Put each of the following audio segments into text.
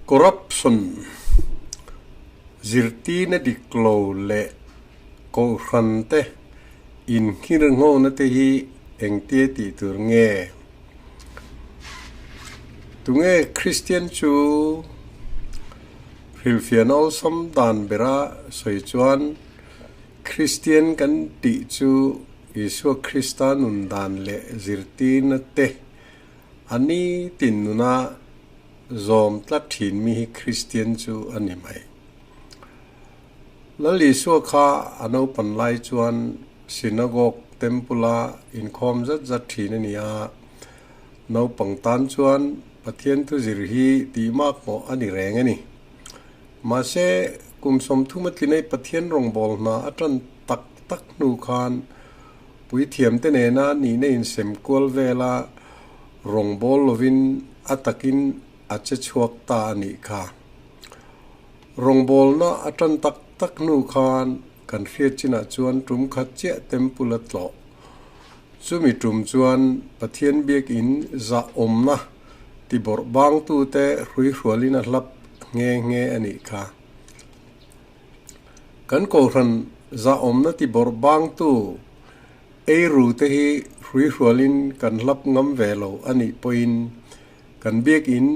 Corruption, Zirtirna dik lo leh Kohhran te inghirnghona te hi engtia tih tur nge? Tunge Kristian chu hrilhfiahna awlsam dan bera sawi chuan Kristian kan tih chu Isua Krista nun dan leh zirtirna te A ni tin nuna zawm tlat thin mi hi Kristian chu a ni mai. Lal Isua kha a naupan lai chuan Synagogue Temple-a inkhawm zat zat thin a ni a, naupang tan chuan Pathian thu zir hi tihmak pawh a ni reng a ni. Mahse, kum 30 a tlinei Pathian rawngbâwl hna a ṭan tak tak hnu khan Puithiamte nena nihna insem kual vela rawngbâwl lovin a takin a che chhuak ta a nih kha. Rawngbâwlna a ṭan tak tak hnu khan kan hriat chinah chuan ṭum khat chiah temple a tlawh. Chumi ṭum chuan Pathian biakin zahawmna tibawrh bangtute hruihrualin a hlap nghe nghe a nih kha. Kan Kohhran zahawmna tibawrh bangtu eiru te hi hruihrualin kan hlap ngam ve lo a nih pawhin kan biakin,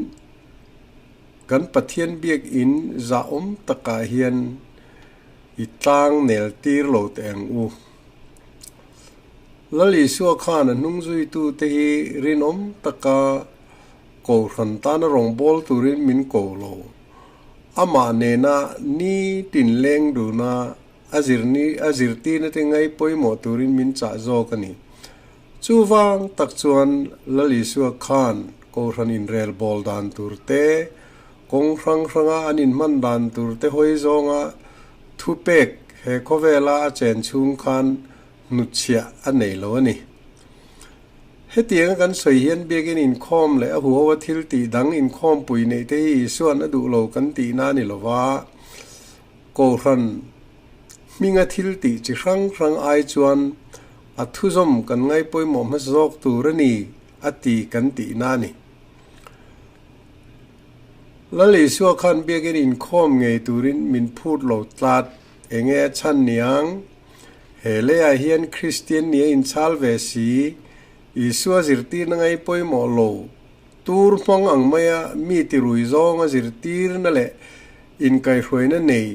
kan Pathian biakin zahawm takah hian i tlang nel tir lo teh ang u. Lal Isua khan a hnungzuitu te hi rinawm taka Kohhran tana rawngbâwl turin min ko lo. Amah nena ni tin leng duna a zir ni a zirtirna te ngai pawimawh turin min chah zawk a ni. Chuvang tak chuan Lal Isua khan Kohhran inrel bawl dan tur te, kawng hrang hranga an inhman dan tur te hawi zawnga thupek he khawvela a chen chhung khan hnutchhiah a nei lo a ni. Hetianga kan sawi hian biakin inkhawm leh a huho a thil tih dang inkhawmpui neih te hi Isua'n a duh lo kan tihna a ni lo va, Kohhran hminga thil tih chi hrang hrang ai chuan a thuzawm kan ngaihpawimawh hmasa zawk tur a ni a ti kan tihna a ni. Lal Isua khan biakin inkhawm ngei turin min phut lo tlat enge a chhan niang? He leiah hian Kristian nia inchhal ve si, Isua zirtirna ngai pawimawh lo, tur hmang ang maia mi tirui zawnga zirtirna leh inkaihhruaina nei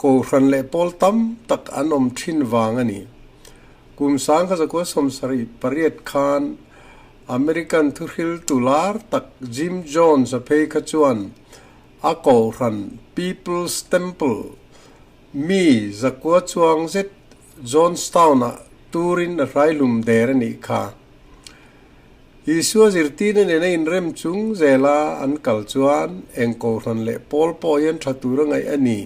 Kohhran leh pawl tam tak an awm thin vang a ni. Kum 1978 khan American thuhriltu lar tak Jim Jones a phei kha chuan a Kohhran People's Temple Mi zakua chuang zet Johnstown-ah turin a hraihlum der a nih kha. Isua zirtirna nena inrem chung zela an kal chuan eng kohhran leh pawl pawh hian tha tur a ngaih a ni.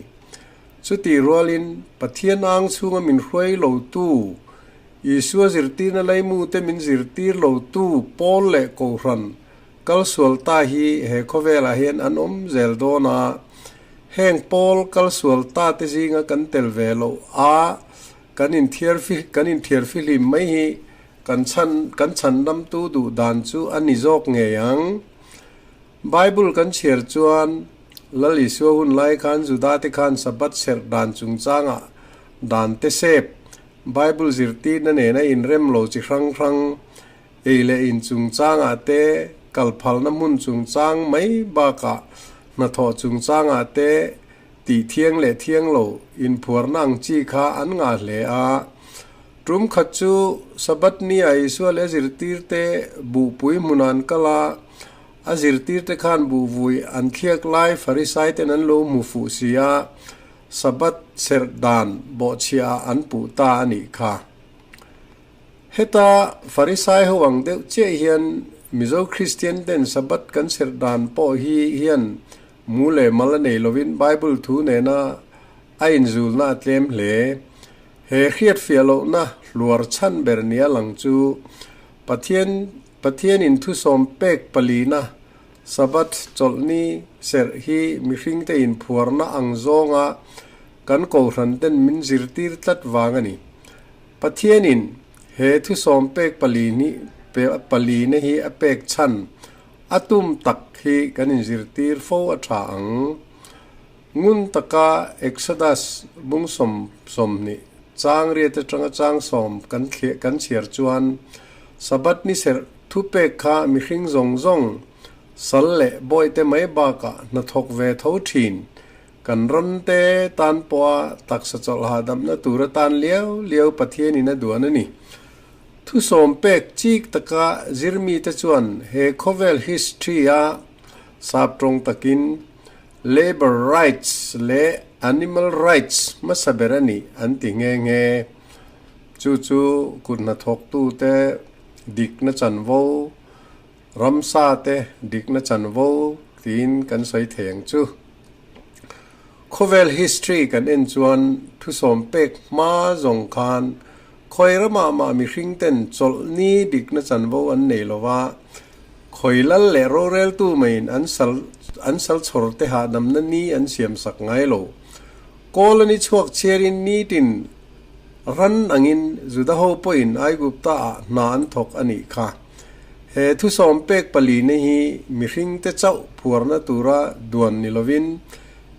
Chutih rualin Pathian ang chhunga min hruai lotu, Isua zirtirna leimute min zirtir lotu pawl leh kohhran Kal sual ta hi he khawvelah hian an awm zel dawn a, heng pawl kal sual ta te zinga kan tel ve loh a, kan inthiar kan inthiar fihlim mai hi kan chhan kan chhandamtu duh dan chu a ni zawk ngei ang. Bible kan chhiar chuan Lal Isua hun lai khan Juda te khan Sabbath serh dan chungchangah dan te sep Bible zirtirna nena inrem lo chi hrang hrang Ei leh in chungchangah te, kal phalna hmun chungchang mai bakah hnathawh chungchangah te tih thiang leh thiang lo inphuarna ang chi kha an ngah hle a. Tum khat chu Sabbath ni ah Isua leh a zirtirte buhpui hmunah an kal a, a zirtirte khan buhvui an thliak lai Farisai ten an lo hmu fuh si a, Sabbath serh dan bawhchhiah ah an puh ta a nih kha. Heta Farisai ho ang deuh chiah hian Mizo Kristian ten Sabbath kan serh dan pawh hi hian mu leh mal a nei lovin Bible thu nena a inzulna a tlem hle. He hriatfiah lohna hluar chhan ber nia lang chu Pathian Pathianin thusawm pek palina Sabbath chawlhni serh hi mihringte inphuarna ang zawnga kan kohhran ten min zirtir tlat vang a ni. Pathianin he thusawm pek palina hi a pek chhan. A tum tak hi kan inzirtir fo a tha ang. Ngun taka Exodus bung 20 chang riat atanga chang 10 kan thliah kan chhiar chuan Sabbath ni serh thupek kha mihring zawng zawng sal leh bawihte mai bakah hnathawk ve tho thin kan ram te tan pawha taksa chawlh hahdamna tur atan liau liau Pathianin a duan a ni. Thusawm pek chik taka zirmite chuan he khawvel history-a sap tawng takin Labour rights leh Animal rights hmasa ber a nih an ti nghe nghe. Chu chu kut hnathawktute dikna chanvo, ramsa te dikna chanvo tiin kan sawi thei ang chu. Khawvel history kan en chuan thusawm pek hma zawng khan khawi ramah mah mihring ten chawlhni dikna chanvo an nei lo va, khawi lal leh roreltu maiin an sal an sal chhawr te hahdamna ni an siam sak ngai lo. Kawl a ni chhuak chhiarin nitin ran angin Juda ho pawhin Aigupta ah hna an thawk a nih kha. He thusawm pek palina hi mihringte chauh phuarna tura duan ni lovin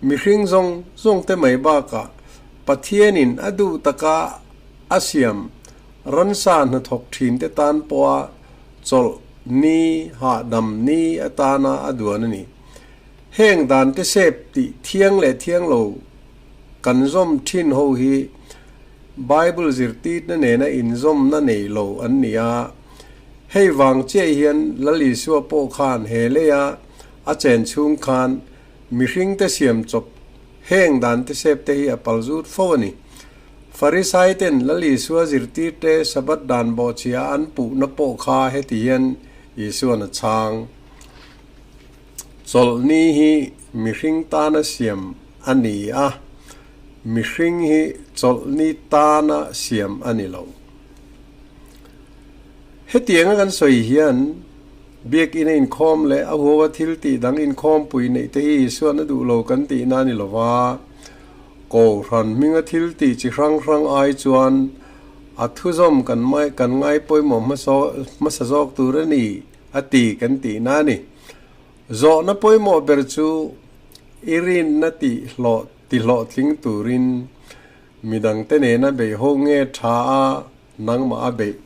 mihring zawng zawngte mai bakah Pathianin a duh taka a siam ransa hnathawk thinte tan pawha chawlh ni hahdam ni atana a duan a ni. Heng dante sep tih thiang leh thiang lo kan zawm thin ho hi Bible zirtitna nena inzawmna nei lo an ni a. Hei vang chiah hian Lal Isua pawh khan he leia a chen chhung khan mihringte siam chawp heng dante sep te hi a pal zut fo a ni. Farisai ten Lal Isua zirtirte Sabbath dan bawhchhia an puhna pawh kha heti hian Isuan a chhang. Chawlhni hi mihring tana siam a ni a, mihring hi chawlhni tana siam a ni lo. Hetianga kan sawi hian Biakinn a inkhawm leh a huaua thil tih dang inkhawmpui neih te hi Isuan a duh lo kan tihna a ni lo va, Kohhran hminga thil tih chi hrang hrang ai chuan a thuzawm kan kan ngai pawimawh hmasa zawk tur a ni a ti kan tihna a ni. Zawhna pawimawh ber chu i rinna tih hlawh ti hlawhtling turin midangte nena beih ho nge tha a nangmah a beih.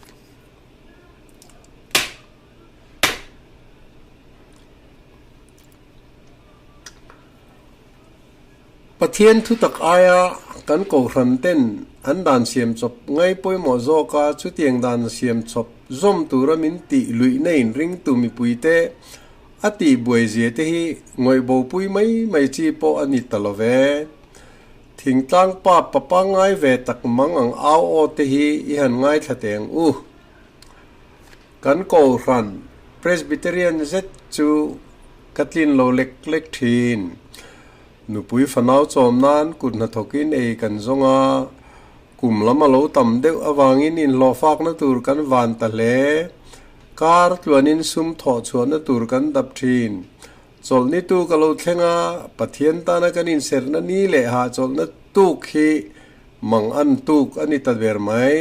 Pathian thutak aia kan kohhran ten an dan siam chawp ngai pawimawh zawk a, chutiang dan siam chawp zawm tura min tih luihna in ringtu mipuite a tih buai zia te hi ngawih bopui mai mai chi pawh a ni ta lo ve. Thingtlang pa pa pangngai ve tak mang ang au aw te hi i han ngaithla teh ang u. Kan kohhran Presbyterian zet chu ka tlin lo lek lek thin. Nupui fanau chawm nan kut hnathawkin ei kan zawng a, kum lam a lo tam deuh avangin inhlawhfakna tur kan van ta hle. Kar tluanin sum thawh chhuahna tur kan dap thin. Chawlhni tu ka lo thleng a, Pathian tana kan inserhna ni leh hahchawlhna tuk hi mang an tuk a ni ta ber mai.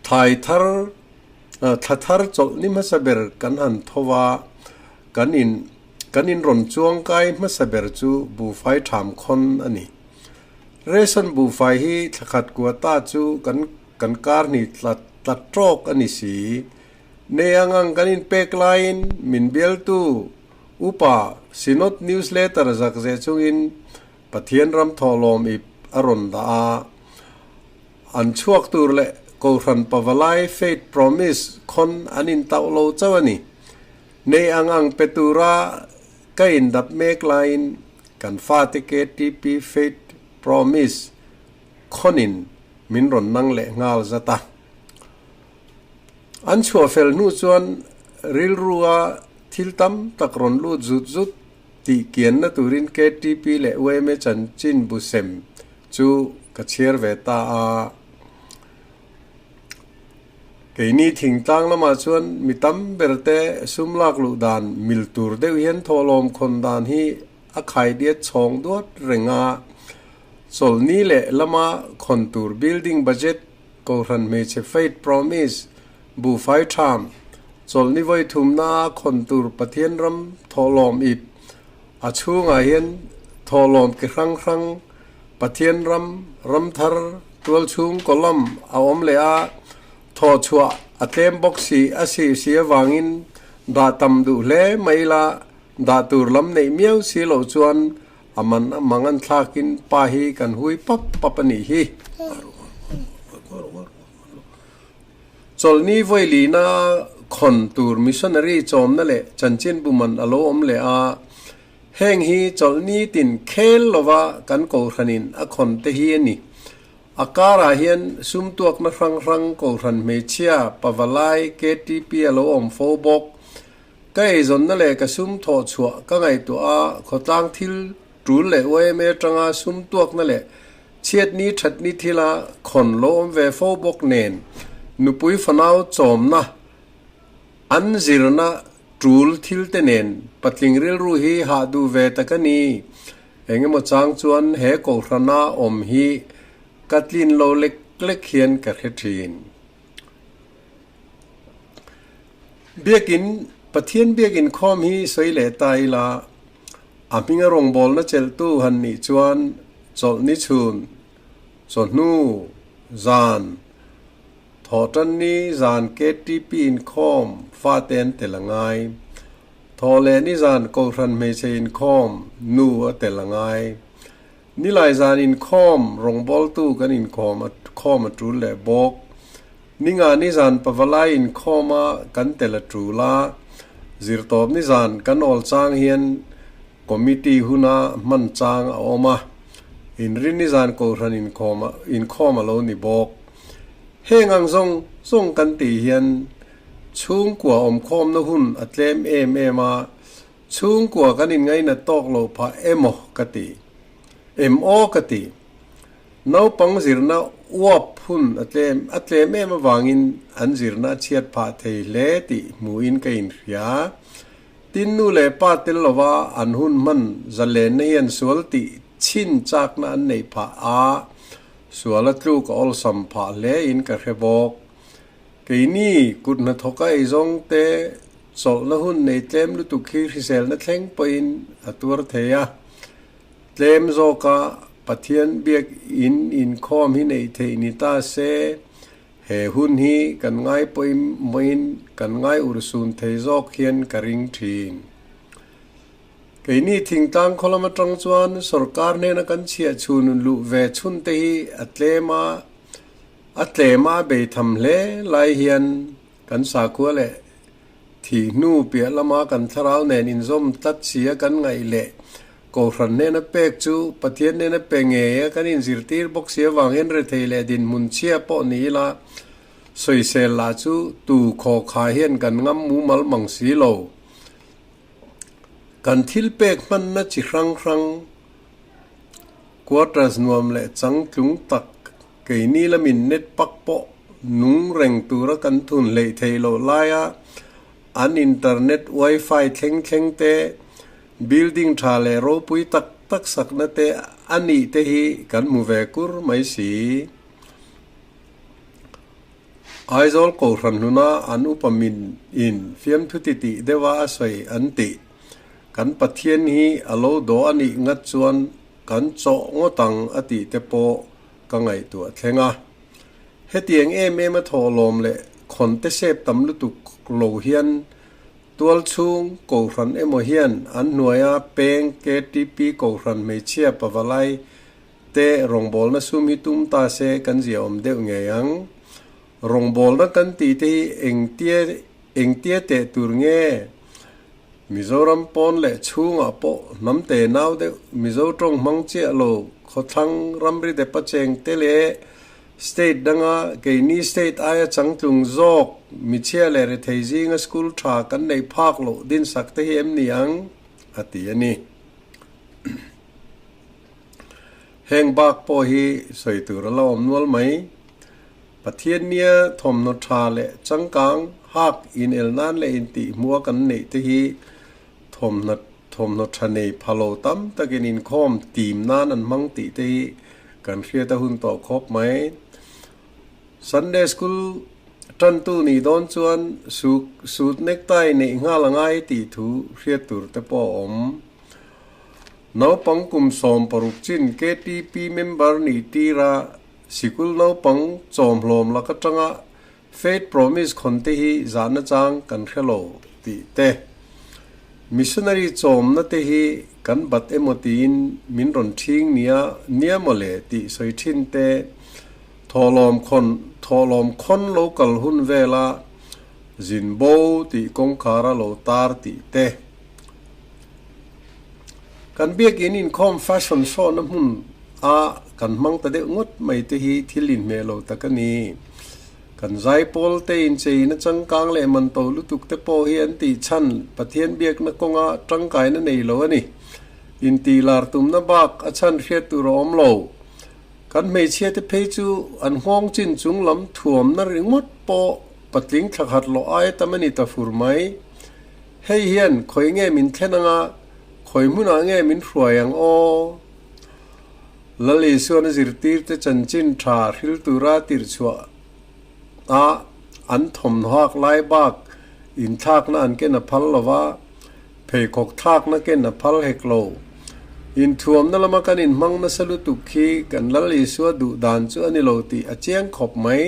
Thai thar, thla thar chawlhni hmasa ber kan han tho va, kan in kan in rawn chuang kai hmasa ber chu buhfai tham khawn a ni. Ration buhfai hi thla khat kua ta chu kan kan kar hnih tla tla tawk a ni si. Nei ang ang kan inpek laiin min bialtu upa Synod Newsletter zak zeh chungin Pathian ram thawhlawm ip a rawn dah a. An chhuak tur leh Kohhran Pavalai Faith Promise khawn an intauh lo chauh a ni. Nei ang ang pe tura ka indap mek laiin kan fate KTP Faith Promise khawnin min rawn nang leh nghal zat a. An chhuah fel hnu chuan rilrua thil tam tak rawn lut zut zut tih kianna turin KTP leh yma chanchin bu sem chu ka chhiar ve ta a. Keini thingtlang lamah chuan mi tam ber te sum lak luh dan mil tur deuh hian thawhlawm khawn dan hi a khaidiat chhawng duat reng a. Chawlhni leh lama khawn tur building budget Kohhran hmeichhe Faith Promise, Buhfai Tham, Chawlhni vawi thumna khawn tur Pathian ram thawhlawm ip a chhungah hian thawhlawm ki hrang hrang Pathian ram, ramthar, tualchhung column a awm leh a, thawhchhuah a tlem bawk si a si si avangin dah tam duh hle mai ila dah tur lam neih miau si loh chuan a man a mangan thlakin pa hi kan hui pap pap a nih hi. Chawlhni vawilina khawn tur missionary chawmna leh chanchinbu man a lo awm leh a, heng hi chawlhni tin khel lova kan kohhranin a khawn te hi a ni. A karah hian sumtuakna hrang hrang kohhran hmeichhia Pavalai KTP a lo awm fo bawk. Ka eizawnna leh ka sum thawh chhuah ka ngaihtuah a, khawtlang thil tul leh yma atanga sumtuakna leh Chhiatni thatni thila khawn lo awm ve fo bawk nen nupui fanau chawmna an zirna tul thil te nen patling rilru hi hah duh ve tak a ni. Engemaw chang chuan he kohhrana awm hi ka tlin lo lek lek hian ka hre thin. Biakin, Pathian biakin khawm hi sawi leh ta ila, a hminga rawngbawlna chelhtu han nih chuan chawlhni chhun, chawhnu, zan, thawhtanni zan KTP inkhawm fate an tel a ngai. Thawhlehni zan Kohhran hmeichhe inkhawm nu a tel a ngai. Nilai zan inkhawm rawngbawltu kan inkhawm a khawm a tul leh bawk. Ninga nizan pavalai inkhawm a kan tel a tul a, zirtawp nizan kan awl chang hian committee huna hman chang a awm a, inrin nizan kohhran inkhawm a inkhawm a lo ni bawk. Heng ang zawng zawng kan tih hian chhungkua awmkhawmna hun a tlem em em a, Chhungkua kan inngainat tawk lo phah emaw ka ti. Em aw ka ti. Naupang zirna uap hun a tlem a tlem em avangin an zirna a chhiat phah thei hle tih hmuhin ka inhria. Tin nu leh pa tel lova an hun hman zalenna hian sual tih chhin chakna an neih phah a, sual a tluk a awlsam phah hle in ka hre bawk. Keini kut hnathawka eizawng te Chawlhna hun nei tlem lutuk hi hriselna thleng pawhin a tuar thei a. Tlem zawka Pathian biak in inkhawm hi neih theih ni ta se, he hun hi kan ngai pawimawhin kan ngai urhsun thei zawk hian ka ring thin. Keini thingtlang khaw lam atang chuan sorkar hnena kan chhiah chhun luh ve chhun te hi a tlem a, a tlem a bei tham hle lai hian Kan sakhua leh thih hnu piah lama kan thlarau nen inzawm tlat sia kan ngaih leh Kohhran hnena pek chu Pathian hnena pe ngei a kan inzirtir bawk si avang hian rethei leh dinhmun chhia pawh ni ila sawisel lah chu tu khawkha hian kan ngam mumal mang si lo. Kan thil pek hmanna chi hrang hrang quarters nuam leh changtlung tak Keini lamin net pak pawh nung reng tura kan thun hleih theih loh laia an internet wifi thleng thleng te, building tha leh ropui tak tak sakna te a nih te hi kan hmu ve kur mai si. Aizawl Kohhran hluna an upa min in fiamthu ti tih deuha a sawi an tih kan Pathian hi a lo dawh a nih ngat chuan kan chawh ngawt ang a tih te pawh ka ngaihtuah thleng a. Hetiang em em a thawhlawm leh khawn te sep tam lutuk lo hian tual chhung Kohhran emaw hian an hnuaia peng KTP Kohhran hmeichhia pavalai te rawngbawlna sum hi tum ta se kan ziaawm deuh ngei ang. Rawngbawlna kan tih te hi engtia engtia teh tur nge? Mizoram pawn leh chhungah pawh hnam te nau deuh Mizo tawng hmang chiah lo khawthlang ramri depa cheng te leh state danga keini state aia changtlung zawk michhia leh rethei zinga school tha kan neih phak loh dinsak te hi em ni ang? a ti a ni. Heng bak pawh hi sawi tur a la awm nual mai. Pathian nia thawmhnaw tha leh changkang hak inel nan leh intih hmua kan neih te hi thawmhnaw thawmhnaw tha nei pha lo tam takin inkhawm tim nan an hmang tih te hi kan hriat a hun tawh khawp mai. Sunday School Ṭantu nih dawn chuan suk suit necktie neih nghal a ngai tih thu hriat tur te pawh a awm. Naupang kum 16 chin KTP member nih tira sikul naupang chawmhlawm lak aṭanga Faith Promise khawn te hi zahna chang kan hre lo tih te, Missionary chawmna te hi kan bat emaw tiin min rawn ṭhing nia nia maw le tih sawi ṭhin te, Thawhlawm khawn thawhlawm khawn lo kal hun vela zin bo tih kawngkhara lo tar tih te. Kan biakin inkhawm fashion show na hmun a kan hmang ta deuh ngawt mai te hi thil inhmeh lo tak a ni. Kan zaipawl te incheina changkang leh man to lutuk te pawh hi an tih chhan Pathian biakna kawnga tangkaina nei lo a ni. Intihlar tumna bak a chhan hriat tur a awm lo. Kan hmeichhia te phei chu an nghawng chin chung lam thuamna ringawt pawh patling thla khat lawh aia tam a ni ta fur mai. Hei hian khawi nge min thlen anga, khawi hmunah nge min hruai ang aw? Lal Isuan a zirtirte chanchin tha hril tura tirhchhuah a an thawmhnawhak lai bak inthlakna an ken a phal lo va, Pheikhawk thlakna ken a phal hek lo. Inthuamna lama kan inhmang nasa lutuk khi kan Lal Isua duh dan chu a ni lo tih a chiang khawp mai.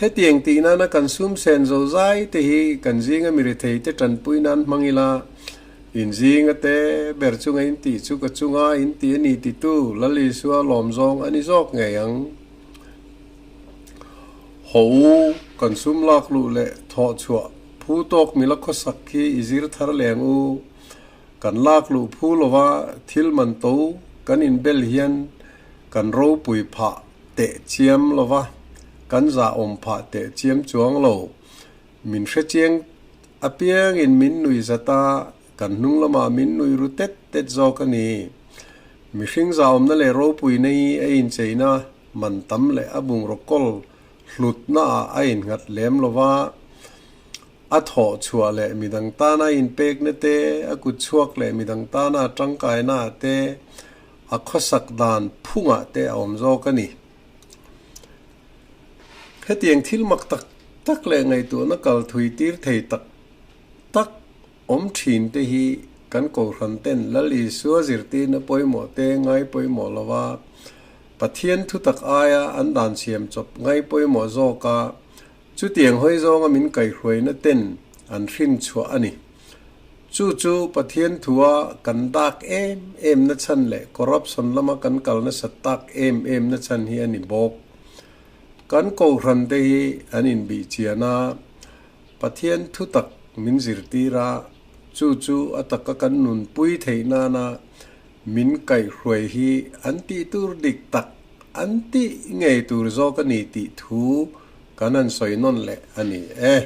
Hetiang tih nana kan sum sen zo zai te hi kan zinga mi rethei te tanpui nan hmang ila, in zinga te ber chunga in tih chu ka chunga in tih a ni titu Lal Isua lawm zawng a ni zawk ngei ang. Haw u, kan sum lak luh leh thawh chhuah phu tawk mila khawsak khi i zir thar leng u. Kan lak luh phu lova thil man to kan inbel hian kan ropui phah teh chiam lova, kan zahawm phah teh chiam chuang lo. Min hrechiang apiangin min nui zat a, kan hnung lamah min nui ru tet tet zawk a ni. Mihring zahawmna leh ropuina hi a incheina man tam leh a bungraw kawl hlutna ah a innghat lem lo va, a thawh chhuah leh midang tana a inpekna te, a kut chhuak leh midang tana a tangkaina ah te, a khawsak dan phungah te a awm zawk a ni. Hetiang thil mak tak tak leh ngaihtuahna kal thui tir thei tak tak awm thin te hi kan Kohhran ten Lal Isua zirtirna pawimawh te ngai pawimawh lo va, Pathian thutak aia an dan siam chawp ngai pawimawh zawk a, chutiang hawi zawnga min kaihhruaina ten an hrin chhuah a ni. Chu chu Pathian thua kan dak em em na chhan leh corruption lama kan kal nasat tak em em na chhan hi a ni bawk. Kan Kohhran te hi an inbih chian a, Pathian thutak min zirtir a, chu chu a taka kan nunpui theih nana min kaihhruai hi an tih tur dik tak, an tih ngei tur zawk a ni tih thu kan han sawi nawn leh a ni e.